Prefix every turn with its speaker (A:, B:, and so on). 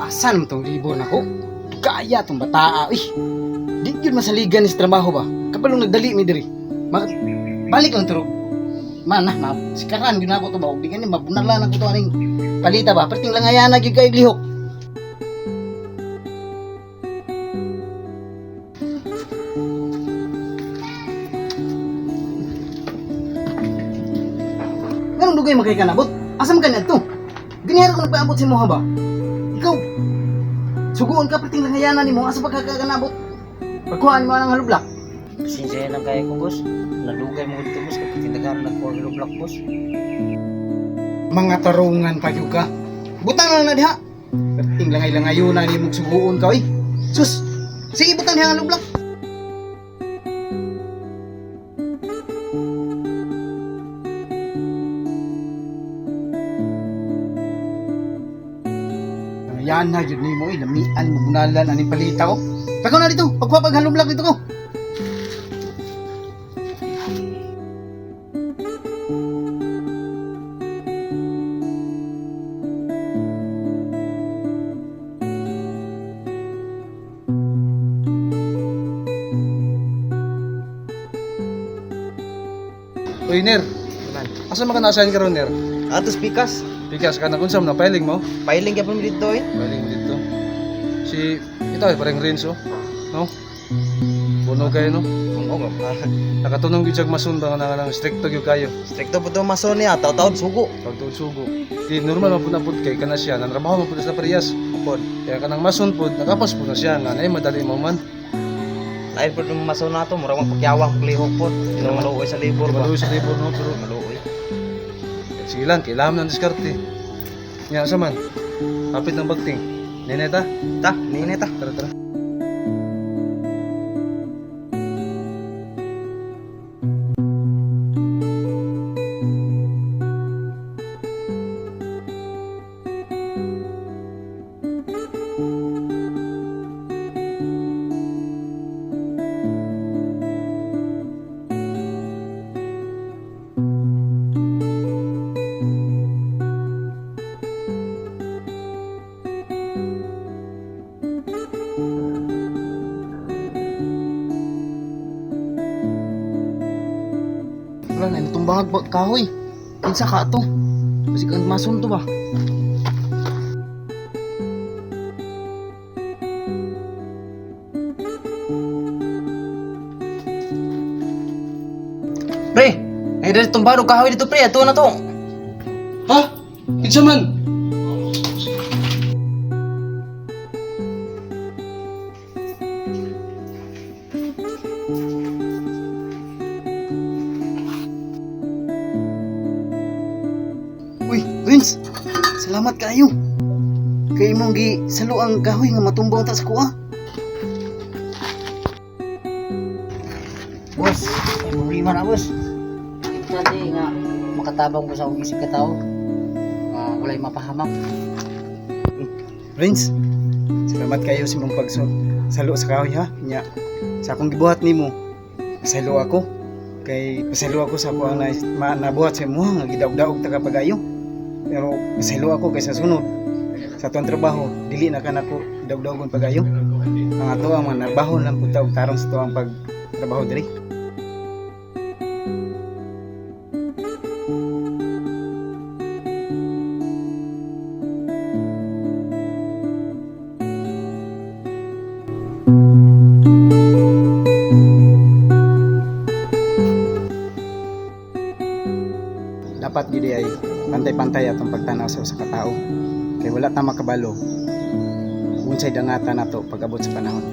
A: Asan mo tong libon ako? Kaya tong bataa, uy. Di gyud masaligan ni sa trabaho ba? Kapalong nagdali mi diri. Balik lang turog. Man na, ma, sikaran gyud nako to ba? Di gani mabunala na ko to aning palita ba? Perting langayana gyud kay lihok. Nganong dugay man kay kanabot? Asa man ka niadto? Ganihara ko nagpaabot sa imo ba? Ikaw, suguon ka perting langayana nimo asa pa ka kanabot? Pagkuhaan mo ang halublak.
B: Pasensya lang kayo ko, boss. Nalugay mo dito, boss. Kapag tindagan na ko ang lublak, boss.
A: Mga tarungan pa gyud ka. Butang lang na diha. Perting langay-langayo na nimo suguon ka oy. Sus. Sige butang diha ang halublak. Yan na yun nimo eh, lamian mo bunalan aning palita ko. Pagkaw na dito, pagpapag halublak dito ko.
C: Uy, Ner. Asa man ka na-assign karon, Ner?
B: Atos pikas.
C: Pikas ka na kung saan na filing mo?
B: Piling ka pa mo dito, eh.
C: Filing mo dito. Si ito ay parang Renzo, no? Buno kayo, no?
B: Oo,
C: Nakatunong gyud siyag masun ba nga nga stricto gyud kayo.
B: Stricto po ito mason niya. Taw-taon, sugo.
C: Pag sugo. Di normal man pud na pud kay kana siya, nanrabaho man pud sa parehas.
B: Pod.
C: Kaya kanang masun pud nakapas pud na siya nga naay madali mo man.
B: Lain po itong mason na to. Murang magpakyawang lihok po. Hindi na maluoy sa libor ba?
C: Maluoy sa libor, no? Pero
B: Maluoy.
C: sige lang, kailangan ng diskarte. Nya sa man. Kapit ng bagting. Neneta,
B: Ta, nini ta.
C: tara tara.
A: Wala na natumbahag ba kahoy. Kinsa ka to? Basig ang mason to ba?
B: Pre! Ay, dito itong barog kahoy dito, pre. Ato na to.
C: Ha? Kinsa man?
A: Uy, Vince. Salamat kaayo. Kay imong gi salo ang kahoy nga matumbaw ta sa kuha.
B: Boss, may problema na, boss. Importante nga makatabang ko sa akong isip katao. Nga walay mapahamak.
A: Vince, salamat kayo sa imong pagso salo sa kahoy ha. Nya, sa akong gibuhat nimo, pasaylo ako. Kay pasaylo ako sa ako ang nabuhat sa imo nga gidaog-daog ta ka pagayo. Pero pasaylo ako kay sa sunod sa tuang trabaho, dili na ka nako daog-daogon pagayo. Ang ato ang mga narbaho lang pud ta og tarong sa tuang pagtrabaho diri. Dapat gid ay pantay-pantay atong pagtanaw sa usa ka tawo. Kay wala ta makabalo unsay dangatan nato pag-abot sa panahon.